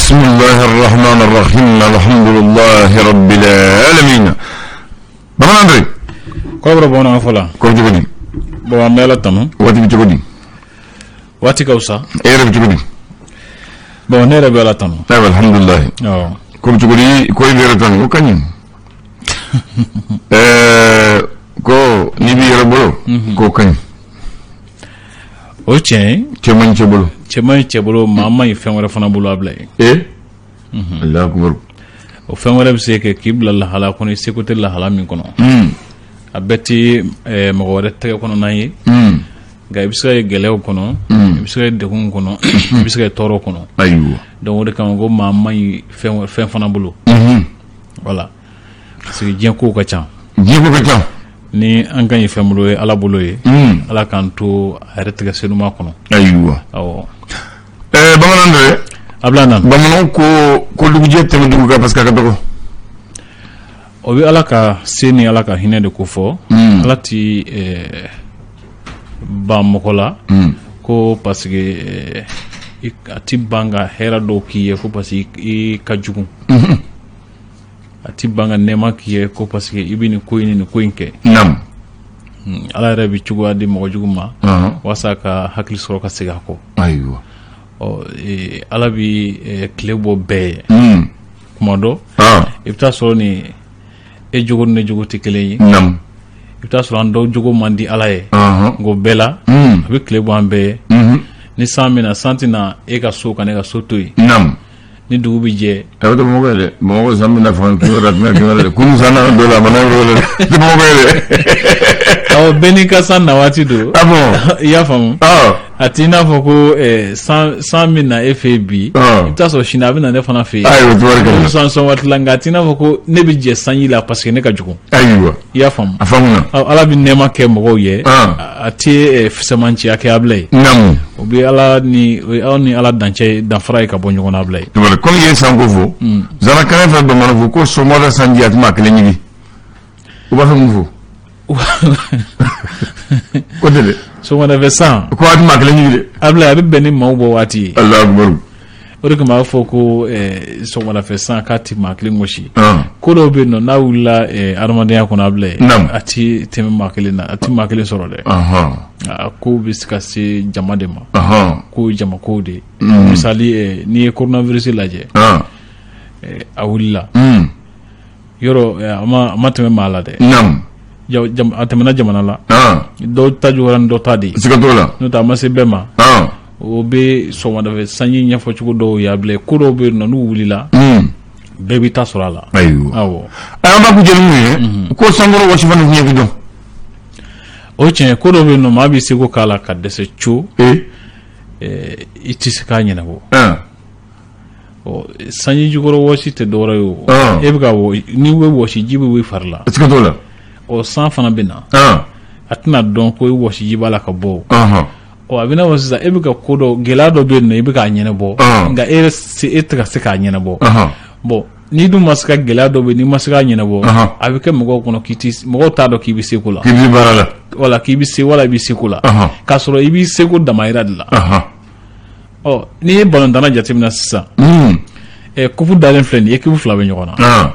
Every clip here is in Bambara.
بسم الله الرحمن الرحيم الحمد لله رب العالمين. Bamanan Andre. Kɔrɔbɔrɔ bamanankan fɔ la. Ko cogo di? Bon, an bɛ Ala tanu. Waati bɛ cogo di? Waati ka fisa. E yɛrɛ bɛ cogo di? Bon, ne yɛrɛ bɛ Ala tanu. Ayiwa, alhamdulilayi. Awɔ. Ko bɛ cogo di? Ko i bɛ yɛrɛ tanu, o ka ɲi. Ko n'i b'i yɛrɛ bolo, k'o ka ɲi. O ye tiɲɛ ye. Cɛ man ɲi cɛ bolo. Cɛ man ɲi cɛ bolo, maa man ɲi fɛn wɛrɛ fana bolo, a bila ye. Ee, Alahu akubaru. O fɛn wɛrɛ bɛ se kɛ k'i bila lahala kɔnɔ, i seko tɛ lahala min kɔnɔ. A bɛɛ tɛ mɔgɔ wɛrɛ tɛgɛ kɔnɔna ye. Nka i bɛ se ka ye gɛlɛyaw kɔnɔ, i bɛ se ka ye degun kɔnɔ, i bɛ se ka ye tɔɔrɔ kɔnɔ. Donc o de kama ko maa man ɲi fɛn fana bolo. Voilà. Parce que diɲɛ kow ka ca. Diɲɛ ko ka ca. Ni an ka ɲi fɛn bolo ye, Ala bolo ye. Ala k'an to a yɛrɛ tɛgɛ senuma kɔnɔ. Ayiwa. Awɔ. Bamanan dɛ. A bila na. Bamananw ko ko dugujɛ tɛmɛ dugu kan parce que a ka dɔgɔ. O bɛ Ala ka se ni Ala ka hinɛ de ko fɔ. Ala ti ban mɔgɔ la ko parce que a ti ban ka hɛrɛ dɔw k'i ye ko parce que i ka jugu. A ti ban ka nɛɛma k'i ye ko parce que i bɛ nin ko in ni nin ko in kɛ. Ala yɛrɛ bɛ cogoya di mɔgɔ jugu ma walasa ka hakili sɔrɔ ka segin a kɔ. Ayiwa. Ɔ, Ala bɛ tile bɔ bɛɛ ye. Kuma dɔ i bɛ taa sɔrɔ ni e jogo ni ne jogo tɛ kelen ye. I bɛ taa sɔrɔ an dɔw jogo man di Ala ye. Nka o bɛɛ la, a bɛ tile bɔ an bɛɛ ye. Ni san bɛna, san tɛna e ka so ka ne ka so to yen. Ni dugu bɛ jɛ. A bɛ Bamakɔ ye dɛ. Bamakɔ san bɛna fanga kɛmɛ wɛrɛ kɛmɛ kɛmɛ dɛ. Kunun san nana dɔ la, a ma na yɔrɔ wɛrɛ dɛ. Tɛ Bamakɔ ye dɛ. Awɔ, bɛɛ n'i ka san na waati don. Ah bon. I y'a faamu. A t'i n'a fɔ ko san bɛ na e fɛ yen bi. I bɛ taa sɔrɔ sini a bɛ na ne fana fɛ yen. Ayiwa, tabarikala. San sɔn waati la, nka a t'i n'a fɔ ko ne bɛ jɛ sanji la parce que ne ka jugu. Ayiwa. I y'a faamu. A faamuna. Ala bɛ nɛɛma kɛ mɔgɔw ye. A tɛ fisamanciya kɛ a bila ye. O bɛ Ala ni o ye aw ni Ala dancɛ danfara ye ka bɔ ɲɔgɔn na, a bila ye. Tabarikala, komi i ye sanko fɔ. Zana kɛnɛ fɛ bamanan fɔ ko sɔgɔmada sanji a tɛ maa kelen ɲigi. U b'a fɛ mun fɔ? Ko tɛ dɛ. Sɔgɔmadafɛ san. Ko a tɛ maa kelen ɲigi dɛ. A bila a bɛ bɛn ni maaw bɔ waati ye. Alahu akubaru. O de kama a b'a fɔ ko sɔgɔmadafɛ san k'a tɛ maa kelen gosi. Ko dɔw bɛ yen nɔ, n'a wulila adamadenya kɔnɔ, a bila ye. A tɛ tɛmɛ maa kelen na, a tɛ maa kelen sɔrɔ dɛ. A kow bɛ se ka se jama de ma. Ko jama kow de ye. Misali, n'i ye coronavirus lajɛ. A wulila. Yɔrɔ a ma tɛmɛ maa la dɛ. A tɛmɛna jamana la. Dɔw ta juguyara ni dɔ ta de ye. Siga t'o la. N'o tɛ a ma se bɛɛ ma. O bɛ sɔgɔmadafɛ sanji ɲɛfɔ cogo dɔw ye a bila ko dɔw bɛ yen nɔ, n'u wulila. Bɛɛ b'i ta sɔrɔ a la. Ayiwa. Awɔ. An b'a kuncɛ ni mun ye? Ko sankɔrɔ wɔsi fana fiɲɛ ti dɔn. O tiɲɛ, ko dɔw bɛ yen nɔ, maa b'i seko k'a la ka dɛsɛ co. I tɛ se k'a ɲɛnabɔ. Ɔ, sanji jukɔrɔ wɔsi tɛ dɔwɛrɛ ye o. E bɛ ka wɔ, n'i bɛ wɔsi, ji bɛ bɔ i fari la. Siga t'o la. Ɔ, san fana bɛ na. A tɛna dɔn ko i wɔsi ji b'a la ka bɔ o. Ɔ, a bɛ n'a fɔ sisan e bɛ ka ko dɔ, gɛlɛya dɔ bɛ yen nɔ, i bɛ k'a ɲɛnabɔ. Nka e yɛrɛ se, e tɛ ka se k'a ɲɛnabɔ. Bon, n'i dun ma se ka, gɛlɛya dɔ bɛ yen, n'i ma se k'a ɲɛnabɔ. A bɛ kɛ mɔgɔw kɔnɔ k'i ti, mɔgɔw t'a dɔn k'i bɛ seko la. K'i bɛ baara la. Wala k'i bɛ se, wala i bɛ seko la. K'a sɔrɔ i b'i seko damayira de la. Ɔ, n'i ye balontanna jateminɛ sisan. Kupu dalen filɛ nin ye, équipe fila bɛ ɲɔgɔn na.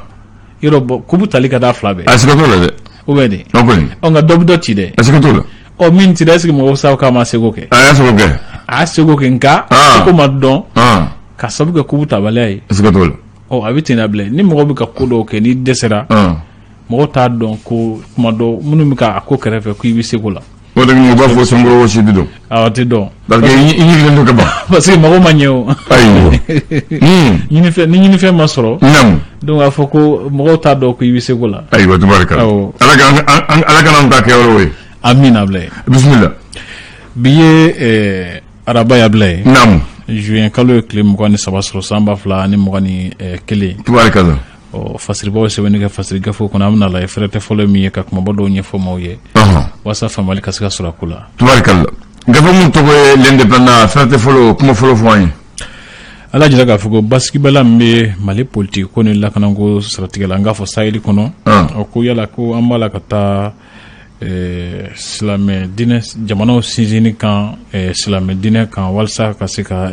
Yɔrɔ bɔn, kupu tali ka d'a fila bɛɛ. A siga t'o la dɛ. O bɛ di. O kɔni. Ɔ, nka dɔ bɛ dɔ ci dɛ. A siga t'o la. Ɔ, min ci dɛ, est ce que mɔgɔw sa k'a ma seko kɛ? A y'a seko kɛ. A y'a seko kɛ, nka seko ma dɔn. Ka sababu kɛ kupu tabaliya ye. A siga t'o la. Ɔ, a bɛ ten de bila ni mɔgɔ bɛ ka ko dɔw kɛ, n'i dɛsɛra. Mɔgɔw t'a dɔn ko kuma dɔ minnu bɛ ka a ko kɛrɛfɛ ko i bɛ seko la. O de u b'a fɔ sankɔrɔ wɔsi ti dɔn. Awɔ, tɛ dɔn. Parce que i ɲigilen don ka ban. Parce que mɔgɔ ma ɲɛ o. Ayiwa. Ɲinifɛn ni ɲinifɛn ma sɔrɔ. Donc a fɔ ko mɔgɔw t'a dɔn ko i bɛ seko la. Ayiwa, tabarikala. Awɔ. Ala kana an ta kɛ yɔrɔ ye. Amina, Abulaye. Bisimila. Bi ye araba ye, Abulaye. Juin kalo ye tile 23 sɔrɔ san 2021. Tabarikala. Ɔ, fasiribaw sɛbɛnni kɛ fasiri gafew kɔnɔ, an bɛna lajɛ fɛrɛ tɛ fɔlɔ min ye ka kumaba dɔw ɲɛfɔ maaw ye. Walasa faamuyali ka se ka sɔrɔ a ko la. Tabarikala. Gafe mun tɔgɔ ye L'Indépendant, fɛrɛ tɛ fɔlɔ, kuma fɔlɔ fɔ an ye. Ala jira k'a fɔ ko basigibaliya min bɛ Mali politiki ko ni lakanako siratigɛ la, an k'a fɔ Sahel kɔnɔ. Ɔ, ko yala ko an b'a la ka taa silamɛ diinɛ jamanaw sinsinni kan, silamɛ diinɛ kan, walasa ka se ka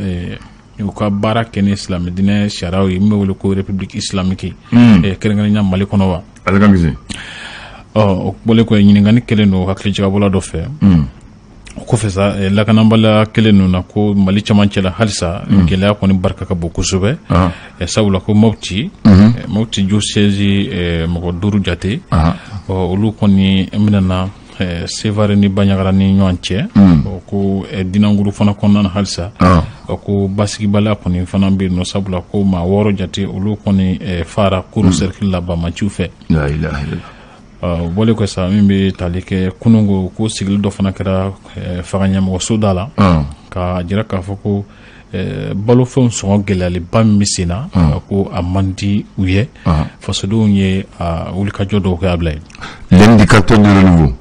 u ka baara kɛ ni silamɛdinɛ sariyaw ye min bɛ wele ko république islamique, kɛrɛnkɛrɛnnenya Mali kɔnɔ wa. Ala k'an kisi. Ɔ, o bɔlen kɔ, ɲininkali kɛlen don hakilijagabɔla dɔ fɛ. O kɔfɛ sa, lakanabaliya kelen ninnu na ko Mali cɛmancɛ la, halisa gɛlɛya kɔni barika ka bon kosɛbɛ, sabula ko Mopti diocèse mɔgɔ duuru jate, ɔ, olu kɔni minɛna Sevare ni Bandiagara ni ɲɔgɔn cɛ. Ko Dinanguru fana kɔnɔna na, halisa ko basigibaliya kɔni fana bɛ yen nɔ, sabula ko maa wɔɔrɔ jate, olu kɔni fara Koro cercle la banbaanciw fɛ. O bɔlen kɔ sa, min bɛ tali kɛ kununko, ko sigili dɔ fana kɛra fanga ɲɛmɔgɔso da la, ka jira k'a fɔ ko balofɛnw sɔngɔ gɛlɛyaliba min bɛ sen na, ko a man di u ye. Fasodenw ye wulikajɔ dɔw kɛ a bila ye. L'indicateur du renouveau.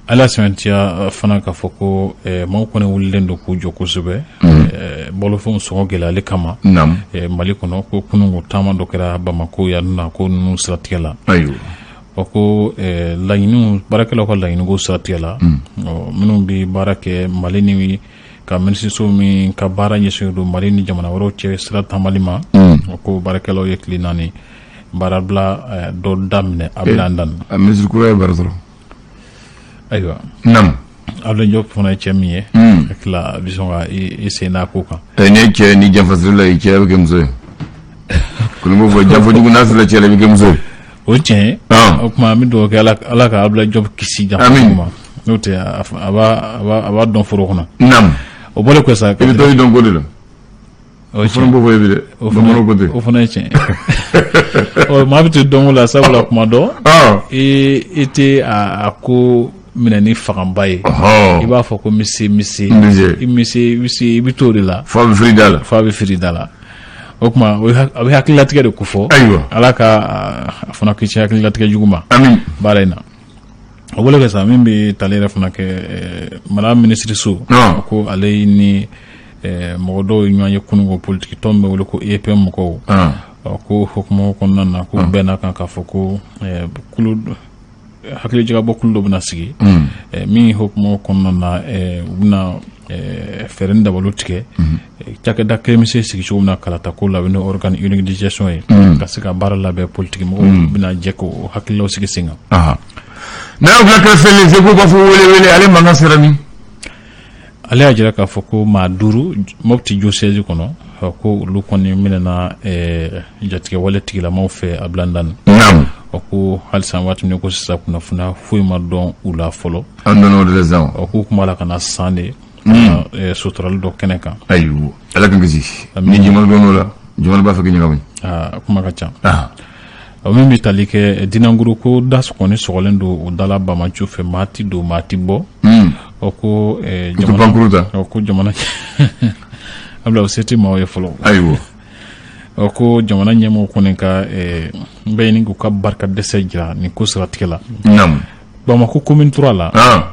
Ala sɛmɛntiya fana k'a fɔ ko maaw kɔni wulilen don k'u jɔ kosɛbɛ balofɛnw sɔngɔ gɛlɛyali kama Mali kɔnɔ. Ko kununko taama dɔ kɛra Bamakɔ yan na, ko ninnu siratigɛ la. O ko laɲiniw, baarakɛlaw ka laɲiniko siratigɛ la, minnu bɛ baara kɛ Mali ni ka minisiriso min ka baara ɲɛsinnen don Mali ni jamana wɛrɛw cɛ sira taamali ma, o ko baarakɛlaw ye tile 4 baarabila dɔ daminɛ a bila an dan. A minisiri kura ye baara sɔrɔ. Ayiwa. Abdoulaye Diop fana ye cɛ min ye, hakili a bɛ sɔn ka i sen n'a ko kan. N'i ye cɛ ni janfa siri la, i cɛ bɛ kɛ muso ye. Kɔni b'o fɔ, janfa jugu n'a sirila cɛ la, i bɛ kɛ muso ye. O tiɲɛ ye. O tuma an bɛ dugawu kɛ Ala ka Abdoulaye Diop kisi janfa ma, n'o tɛ a b'a dɔn foro kɔnɔ. O bɔlen kɔ sa. I bɛ taa i dɔn ko de la. O fana b'o fɔ e bi dɛ. Bamananw ko ten. O fana ye tiɲɛ ye. Ɔ, maa bɛ to dɔnko la, sabula kuma dɔ i tɛ a ko minɛ ni fangaba ye. I b'a fɔ ko n bɛ se, n bɛ se, i bɛ se, i bɛ se, i bɛ t'o de la. F'a bɛ firi da la. F'a bɛ firi da la. O tuma a bɛ hakililatigɛ de ko fɔ. Ayiwa. Ala ka a fana kisi hakililatigɛ jugu ma. Amin. Baara in na. O bɔlen kɛ sa, min bɛ tali yɛrɛ fana kɛ mara minisiriso, ko ale ni mɔgɔ dɔw ye ɲɔgɔn ye kununko, politiki tɔn bɛ wele ko UEPM mɔgɔw. Ko hukumu kɔnɔna na, ko bɛɛ n'a kan k'a fɔ ko kulu hakilijagabɔ kulu dɔ bɛna sigi, min hukumu kɔnɔna na, u bɛna fɛɛrɛ ni dabaliw tigɛ, cakɛda kelen bɛ se sigi cogo min na kalata ko la, n'o organe unique de gestion ye, ka se ka baara labɛn. Politiki mɔgɔw bɛna jɛ k'o hakililaw sigi sen kan. N'a y'o bila kɛrɛfɛ, Segu b'a fɔ wele wele, ale mankan sera min? Ale y'a jira k'a fɔ ko maa duuru Mopti diocèse kɔnɔ, ko olu kɔni minɛna jatigɛwale tigilamaw fɛ a bilandan. O ko halisa waati min ko sisan, kunnafoniya foyi ma dɔn u la fɔlɔ. An dɔn o de la sisan. O k'u kuma la ka na san de suturali dɔ kɛnɛ kan. Ayiwa, Ala k'an kisi ni jama dɔn o la, jama b'a fɛ k'i ɲagami. Aa, kuma ka ca. O min bɛ tali kɛ Dinanguru, ko da kɔni sɔgɔlen don o dala banbaanciw fɛ, maa ti don, maa ti bɔ. O ko jamana, o ko jamana abila, o se tɛ maaw ye fɔlɔ. Ayiwa. O ko jamana ɲɛmɔgɔ kɔni ka n bɛ ɲini k'u ka barika dɛsɛ jira nin ko siratigɛ la. Bamakɔ commune 3 la,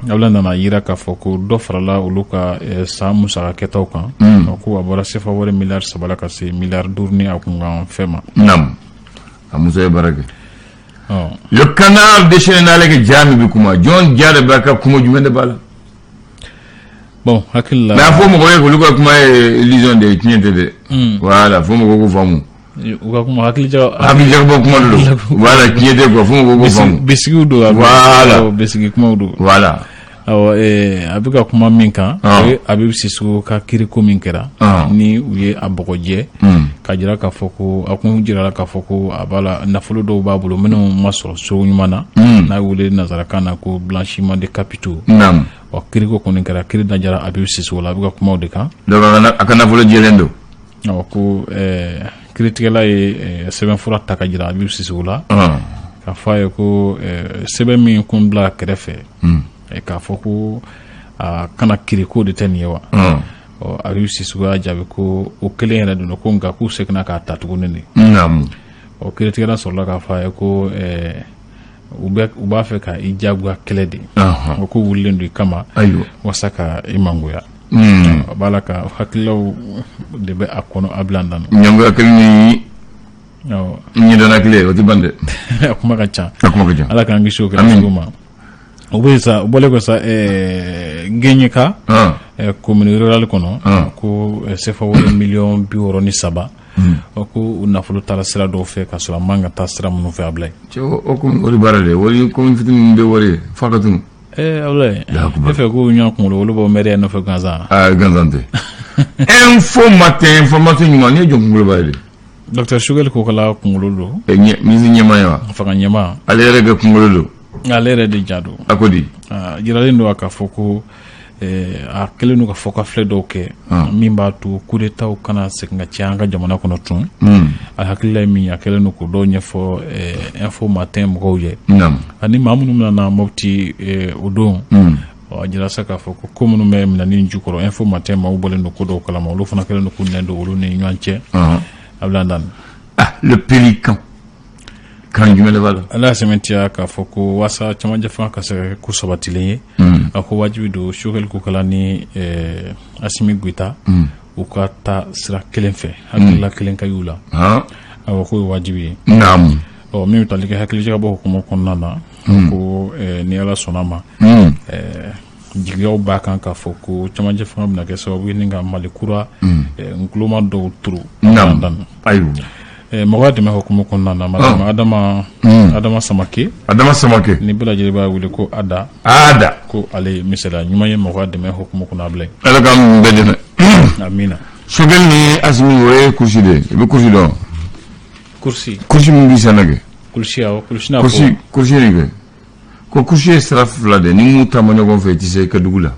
abila nana yira k'a fɔ ko dɔ farala olu ka san musaka kɛtaw kan. Ko a bɔra sefa wari miliyari 3 la ka se miliyari 5 ni a kunkan fɛn ma. A muso ye baara kɛ. Le Canard déchaîné n'ale ka ja min bɛ kuma, jɔn ja de b'a ka kuma jumɛn de b'a la? Bon, hakili la. Mais a fɔ mɔgɔw ye k'olu ka kuma ye illusion de ye, tiɲɛ tɛ dɛ. Voilà, fo mɔgɔw k'o faamu. U ka kuma hakili Hakilijagabɔ kuma de don. Voilà, tiɲɛ tɛ quoi, fo mɔgɔw k'o faamu. Bisigiw don. Voilà. Bisigi kumaw don. Voilà. Awɔ, a bɛ ka kuma min kan, o ye Habib Sissoko ka kiriko min kɛra, ni u ye a bɔgɔjɛ ka jira k'a fɔ ko a kun jirala k'a fɔ ko a b'a la, nafolo dɔw b'a bolo minnu ma sɔrɔ cogo ɲuman na, n'a wele nanzarakan na ko blanchiment de capitaux. Ɔ, kiriko kɔni kɛra, kiri da jara Habib Sissoko la. A bɛ ka kuma o de kan. Donc a ka nafolo jɛlen don. Awɔ, ko kiritigɛla ye sɛbɛnfura ta ka jira Habib Sissoko la, k'a fɔ a ye ko sɛbɛn min kun bila kɛrɛfɛ k'a fɔ ko a kana kiriko de tɛ nin ye wa. Ɔ, Habib Sissoko y'a jaabi ko o kelen yɛrɛ don, ko nka k'u seginna k'a ta tuguni de. Ɔ, kiritigɛla sɔrɔla k'a fɔ a ye ko u b'a fɛ ka i jagoya kɛlɛ de, o ko wulilen don i kama walasa ka i mangoya. A b'a la ka hakililaw de bɛ a kɔnɔ a bila dan. Ɲangoya kelen ni ɲɛdana kelen, o tɛ ban dɛ. A kuma ka ca. A kuma ka ca. Ala k'an kisi o kɛlɛ ma. O bɛ sa, o bɔlen kɔ sa, Gɛɲɛka. Commune rurale kɔnɔ, ko sefa wari miliyɔn 63, ko u nafolo taara sira dɔw fɛ ka sɔrɔ a man ka taa sira minnu fɛ, Abulayi. Cɛ, o o de baara de wari, commune fitinin bɛ wari ye f'a ka tunu. Abulayi, e fɛ k'u ɲɔgɔn kunkolo olu bɔ mairie nɔfɛ gansan? Aa, gansan tɛ. Info Matin, information ɲuman, nin ye jɔn kunkoloba ye de? Docteur Choguel Kokalla kunkolo don. Ministre ɲɛmaa ye wa? Fanga ɲɛmaa. Ale yɛrɛ kɛ kunkolo don. Ale yɛrɛ de ja don. A ko di? Jiralen don a ka fɔ ko a kɛlen don ka fɔ ka filɛ dɔw kɛ min b'a to coup d'état kana segin ka caya an ka jamana kɔnɔ tun. A hakilila ye min ye, a kɛlen don k'o dɔw ɲɛfɔ Info Matin mɔgɔw ye. Ani maa minnu bɛna na Mopti o don, a jira sa k'a fɔ ko ko minnu bɛ minɛni jukɔrɔ, Info Matin maaw bɔlen don ko dɔw kalama, olu fana kɛlen don k'u nɛn don olu ni ɲɔgɔn cɛ. A bɛ dan. Ah, le pélican, kan jumɛn de b'a la? Ala y'a sɛmɛntiya k'a fɔ ko waasa camancɛ fanga ka se ka kɛ ko sabatilen ye, a ko wajibi don Choguel Kokalla ni Assimi Goïta u ka taa sira kelen fɛ, hakilila kelen ka y'u la. Awɔ, k'o ye wajibi ye. Ɔ, min bɛ tali kɛ hakilijagabɔ hukumu kɔnɔna na, ko ni Ala sɔnna ma, jigiyaw b'a kan k'a fɔ ko camancɛ fanga bɛna kɛ sababu ye ni ka Mali kura nkuloma dɔw turu. Ayiwa. Mɔgɔ dɛmɛ hukumu kɔnɔna na, madame Adama Samake. Adama Samake. Ni bɛɛ lajɛlen b'a wele ko Ada. Ada. Ko ale ye misaliya ɲuman ye mɔgɔ dɛmɛ hukumu kɔnɔ, a bila. Ala k'an bɛɛ dɛmɛ. Amina. Choguel ni Assimi, o ye kurusi de ye. I bɛ kurusi dɔn? Kurusi? Kurusi min b'i senna kɛ. Kurusi, awɔ, kurusi n'a. Kurusi, kurusi nin kɛ ko kurusi ye sira fila de, ni m'u taama ɲɔgɔn fɛ, i tɛ se i ka dugu la,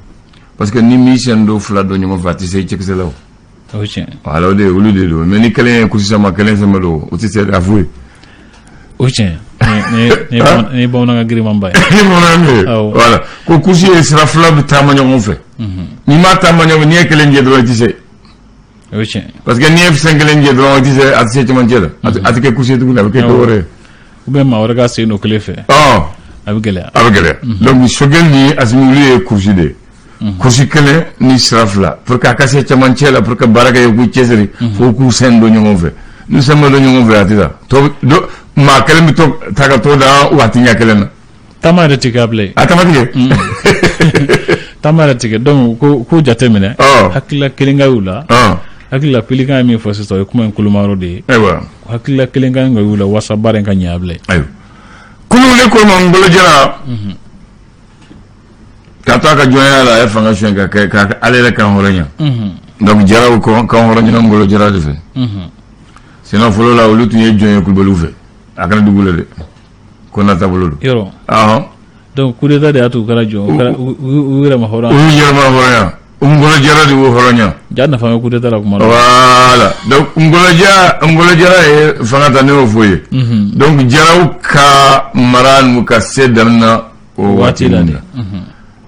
parce que ni m'i sen don fila don ɲɔgɔn fɛ, a tɛ se i cɛkisɛ la o. O ye tiɲɛ. Voilà, o de olu de don, mais ni kelen ye kurusi sama, kelen sama don, o tɛ se a foyi. O ye tiɲɛ, nin ye bamanankan girimanba ye. Ni bamanankan ye. Voilà, ko kurusi ye sira fila bɛ taama ɲɔgɔn fɛ, n'i m'a taama ɲɔgɔn fɛ, n'i ye kelen jɛ dɔrɔn, i tɛ se. O ye tiɲɛ. Parce que n'i ye sen kelen jɛ dɔrɔn, i tɛ se, a tɛ se cɛmancɛ la, a tɛ kɛ kurusi ye tuguni, a bɛ kɛ dɔ wɛrɛ ye. Ou bien maa wɛrɛ ka sen don kelen fɛ. A bɛ gɛlɛya. A bɛ gɛlɛya. Donc Choguel ni Assimi, olu ye kurusi de ye. Kurusi kelen ni sira fila, pour que a ka se cɛmancɛ la, pour que baara kɛ, k'u cɛsiri, fo k'u sen don ɲɔgɔn fɛ. N'u sen ma don ɲɔgɔn fɛ, a tɛ taa. Tɔ maa kelen bɛ to ta ka to da waati ɲɛ kelen na. Taama yɛrɛ ti kɛ bilen. A taama ti kɛ. Taama yɛrɛ ti kɛ. Donc ko jate minɛ. Hakilila kelen ka y'u la. Hakilila pélican ye min fɔ sisan, o ye kuma in kolomayɔrɔ de ye. Hakilila kelen ka y'u la waasa baara in ka ɲɛ bilen. Ayiwa. Kunun ne ko ma Ngolo Jara. Ka to a ka jɔnya la, a ye fanga suɲɛ ka kɛ ka ale yɛrɛ kan hɔrɔnya. Donc Jaraw kan hɔrɔnya Ngolo Jara de fɛ. Sinon fɔlɔ la, olu tun ye jɔn ye kulubaliw fɛ. A kana dugu la dɛ. Ko n'a taabolo don. Yɔrɔ. Ɔhɔn. Donc coup d'état de y'a to u kɛra jɔn, u yɛrɛ ma hɔrɔnya. U yɛrɛ ma hɔrɔnya. Ngolo Jara de y'u hɔrɔnya. Ja nafa bɛ coup d'état la kuma dɔ. Voilà. Donc Ngolo Jara ye fanga ta, ne y'o fɔ ye. Donc Jaraw ka mara n'u ka se daminɛ o waati la de.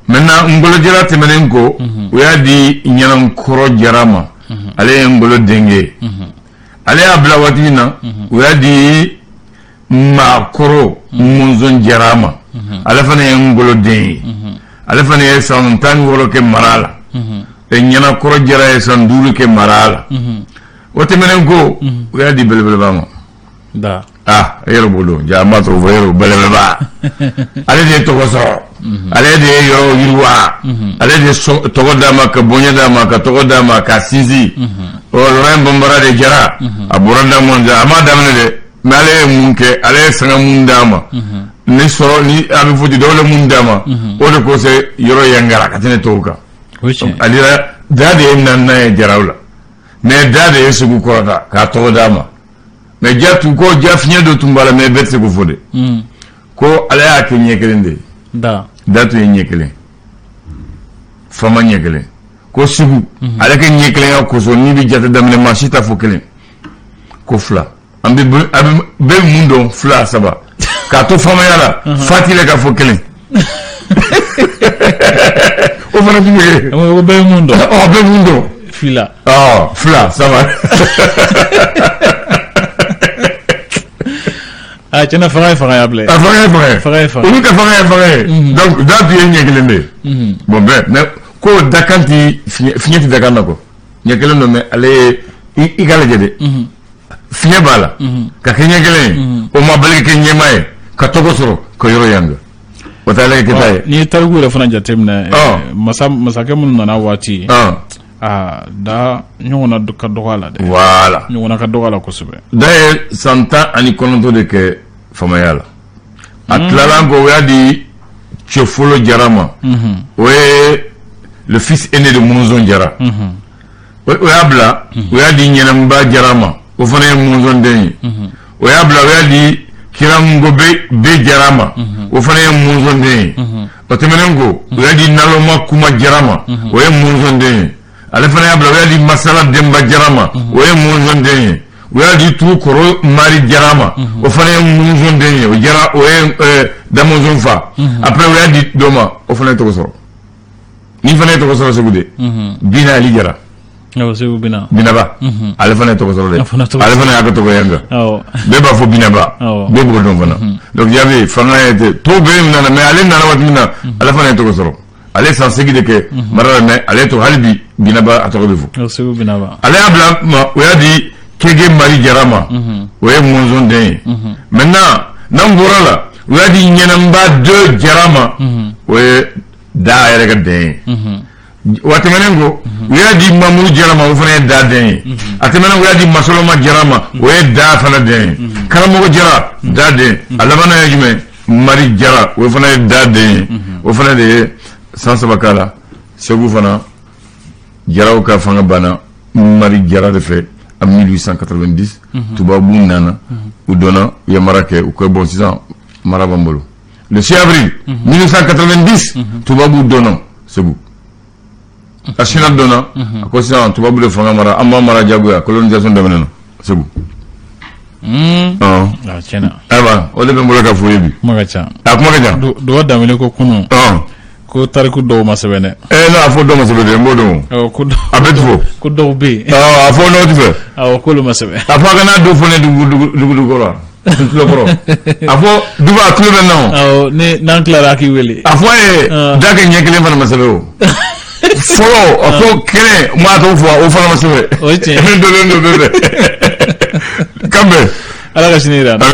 Maintenant Ngolo Jara tɛmɛnen kɔ, u y'a di Ɲanankɔrɔ Jara ma. Ale ye Ngolo denkɛ ye. Ale y'a bila waati min na, u y'a di Maakɔrɔ Mɔnzɔn Jara ma. Ale fana ye Ngolo den ye. Ale fana ye san 16 kɛ mara la. Ɲanakɔrɔ Jara ye san 5 kɛ mara la. O tɛmɛnen kɔ, u y'a di belebeleba ma. Da. Ah, e yɛrɛ b'o dɔn, ja an b'a tɔgɔ fɔ, e yɛrɛ belebeleba. Ale de ye tɔgɔ sɔrɔ. Ale de ye yɔrɔ yiriwa. Ale de ye tɔgɔ d'a ma, ka bonya d'a ma, ka tɔgɔ d'a ma, ka sinsin. Ɔ, Laurent Bambara de Jara. A bɔra da mun a m'a daminɛ dɛ. Mais ale ye mun kɛ, ale ye sanga mun d'a ma. Ni sɔrɔ ni a bɛ fɔ ten, dɔw mun d'a ma. O de kosɔn yɔrɔ yangara ka tɛmɛ tɔw kan. Ale da de ye naaninan ye Jaraw la. Mais da de ye Segu kɔrɔta k'a tɔgɔ d'a ma. Mais ja tun ko ja fiɲɛ dɔ tun b'a la, mais bɛɛ tɛ se k'o fɔ dɛ. Ko ala y'a kɛ ɲɛ kelen de ye. Da. Da tun ye ɲɛ kelen. Fama ɲɛ kelen. Ko Segu, ale kɛ ɲɛ kelenya kosɔn, n'i bɛ jate daminɛ, maa si t'a fɔ kelen. Ko fila. An bɛ a bɛ bɛɛ mun dɔn fila saba. K'a to faamaya la, fa t'i la k'a fɔ kelen. O fana tun bɛ. Ko bɛɛ ye mun dɔn? Ɔ, bɛɛ mun dɔn? Fila. Ɔ, fila saba. Ah, tiɲɛna, fanga ye fanga ya bilen. A fanga ye fanga ye. Fanga ye fanga. Olu ka fanga ye fanga ye. Donc da tun ye ɲɛ kelen de ye. Bon bɛɛ, mais ko dakan ti fiɲɛ ti dakan na quoi. Ɲɛ kelen don, mais ale ye i ka lajɛ dɛ. Fiɲɛ b'a la. Ka kɛ ɲɛ kelen ye. O ma bali ka kɛ ɲɛmaa ye. Ka tɔgɔ sɔrɔ ka yɔrɔ yanga. O t'ale ka kɛta ye. N'i ye tariku yɛrɛ fana jateminɛ, masakɛ minnu nana waati, aa, da ɲɔgɔnna ka dɔgɔ a la dɛ. Voilà. Ɲɔgɔnna ka dɔgɔ a la kosɛbɛ. Da ye san 19 de kɛ faamaya la. A tilala kɔ, o y'a di Cɛfolo Jara ma. O ye le fils aîné de Monzon Jara. O y'a bila, o y'a di Ɲɛnɛnba Jara ma. O fana ye Monzon den ye. O y'a bila, o y'a di Kirango Be Jara ma. O fana ye Monzon den ye. O tɛmɛnen kɔ, o y'a di Naloma Kuma Jara ma. O ye Monzon den ye. Ale fana y'a bila, o y'a di Masala Denba Jara ma. O ye Monzon den ye. O y'a di Tukoro Mari Jara ma. O fana ye Monzon den ye. O Jara, o ye Damonzon fa. Après, o y'a di dɔ ma, o fana ye tɔgɔ sɔrɔ. Ni fana ye tɔgɔ sɔrɔ Segu de. Bina Ali Jara. Awɔ, Segu Bina. Binaba. Ale fana ye tɔgɔ sɔrɔ dɛ. Ale fana y'a ka tɔgɔ yan kan. Bɛɛ b'a fɔ Binaba. Bɛɛ b'o dɔn fana. Donc Jabi fanga ye ten. Tɔw bɛɛ nana, mais ale nana waati min na, ale fana ye tɔgɔ sɔrɔ. Ale san 8 de kɛ mara la, mais ale tɔgɔ hali bi Binaba, a tɔgɔ bɛ fɔ. Segu Binaba. Ale y'a bila ma, o y'a di Kege Mari Jara ma. O ye Monzon den ye. Maintenant, n'an bɔra la, o y'a di Ɲɛnɛnba deux Jara ma. O ye da yɛrɛ ka den ye. Wa tɛmɛnen kɔ, u y'a di Mamudu Jara ma, o fana ye da den ye. A tɛmɛnen, u y'a di Masoloma Jara ma, o ye da fana den ye. Karamɔgɔ Jara, da den. A labanna ye jumɛn? Mari Jara, o fana ye da den ye. O fana de ye san 3 k'a la. Segu fana, Jaraw ka fanga banna Mari Jara de fɛ en 1890. Tubabu nana, u donna, u ye mara kɛ. U ko bon, sisan mara b'an bolo. Le 6 avril 1890, tubabu donna Segu. A sina donna, a ko sisan tubabu de fanga mara, an b'an mara jagoya. Colonisation daminɛna Segu. Tiɲɛna. Ayiwa, o de bɛ n bolo ka f'u ye bi. Kuma ka ca. A kuma ka ca. Duga Danbele ko kunun ko tariku dɔw ma sɛbɛn dɛ. Non, a fɔ dɔw ma sɛbɛn dɛ, n b'o dɔn. Ko a bɛ fɔ. Ko dɔw bɛ yen. A fɔ n'o tɛ fɛ. Awɔ, k'olu ma sɛbɛn. A fɔ a kana dɔ fɔ ne dugu dugu kɔrɔ tulo kɔrɔ. A fɔ duba a tulo bɛ n na o. Awɔ, ni n'an tilara a k'i wele. A fɔ a ye da kɛ ɲɛ kelen fana ma sɛbɛn o. Fɔlɔ, a ko kelen n b'a t'o fɔ, o fana ma sɛbɛn. O ye tiɲɛ. Ne dolen don bɛɛ fɛ. Kan bɛn. Ala ka sini jira an na.